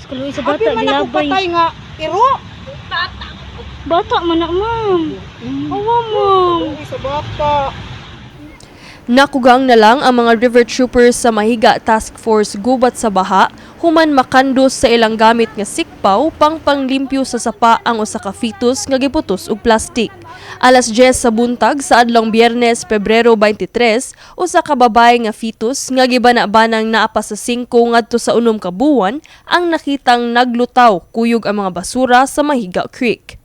Kaluoy sa bata, Abi man ako gilabay. Patay nga iro. Bata man na, ma'am. Awa, ma'am. Kaluoy sa bata. Nakugang na lang ang mga river troopers sa Mahiga Task Force Gubat sa Baha human makandos sa ilang gamit nga sikpaw pang panglimpyo sa sapa ang usa ka fetus nga giputos og plastik. Alas 10 sa buntag sa adlong Biyernes, Pebrero 23, usa ka babae nga fetus nga gibana-banang naa pa sa 5 ngadto sa 6 ka buwan ang nakitang naglutaw kuyog ang mga basura sa Mahiga Creek.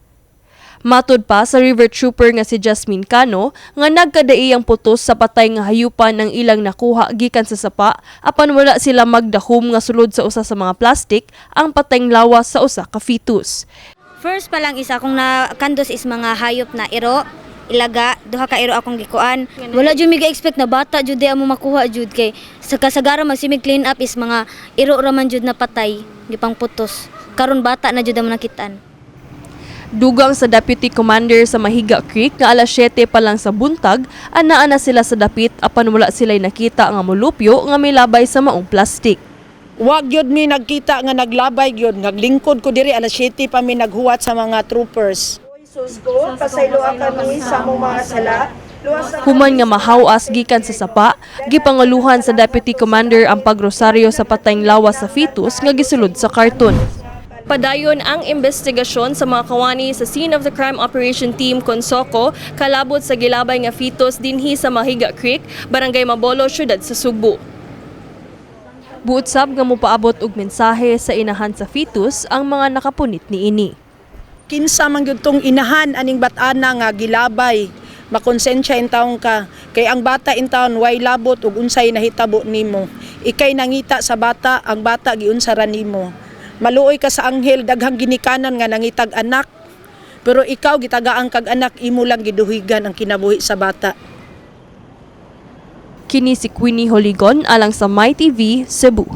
Matod pa sa river trooper nga si Jasmine Cano nga nagkadaiyang putos sa patay nga hayupan ang ilang nakuha gikan sa sapa apan wala sila magdahom nga sulod sa usa sa mga plastik ang patayng lawas sa usa ka fetus. First pa lang is akong nakandos is mga hayop na iro, ilaga, duha ka iro akong gikuan. Wala jud mi ga-expect na bata jud di amo makuha jud kay sa kasagara magsimig clean up is mga iro ra man jud na patay, gipang putos. Karon bata na jud amo nakitaan. Dugang sa deputy commander sa Mahiga Creek nga alas 7 pa lang sa buntag, anaa na sila sa dapit apan wala sila'y nakita nga molupyo nga milabay sa maong plastik. Wag gyud mi nagkita nga naglabay gyud, naglingkod ko diri, alas 7 pa mi naghuwat sa mga troopers. Ko, pasayloa kami sa among mga sala. Luwasa Human nga mahawas gikan sa sapa, gipangaluhan sa deputy commander ang pagrosaryo sa patayng lawas sa fetus nga gisulod sa karton. Padayon ang investigasyon sa mga kawani sa Scene of the Crime Operation Team Konsoco kalabot sa gilabay nga fetus dinhi sa Mahiga Creek, Barangay Mabolo, syudad sa Sugbo. Buot sab nga mopaabot og mensahe sa inahan sa fetus ang mga nakapunit niini. Kinsa man gyud tong inahan aning bat-ana nga gilabay? Makonsensya intawon ka kay ang bata intawon way labot ug unsay nahitabo nimo. Ikay nangita sa bata, ang bata giunsa ra nimo? Maluoy ka sa anghel, daghang ginikanan nga nangitag anak. Pero ikaw gitagaan kag anak, imo lang giduhigan ang kinabuhi sa bata. Kini si Queenie Holigon alang sa MyTV, Cebu.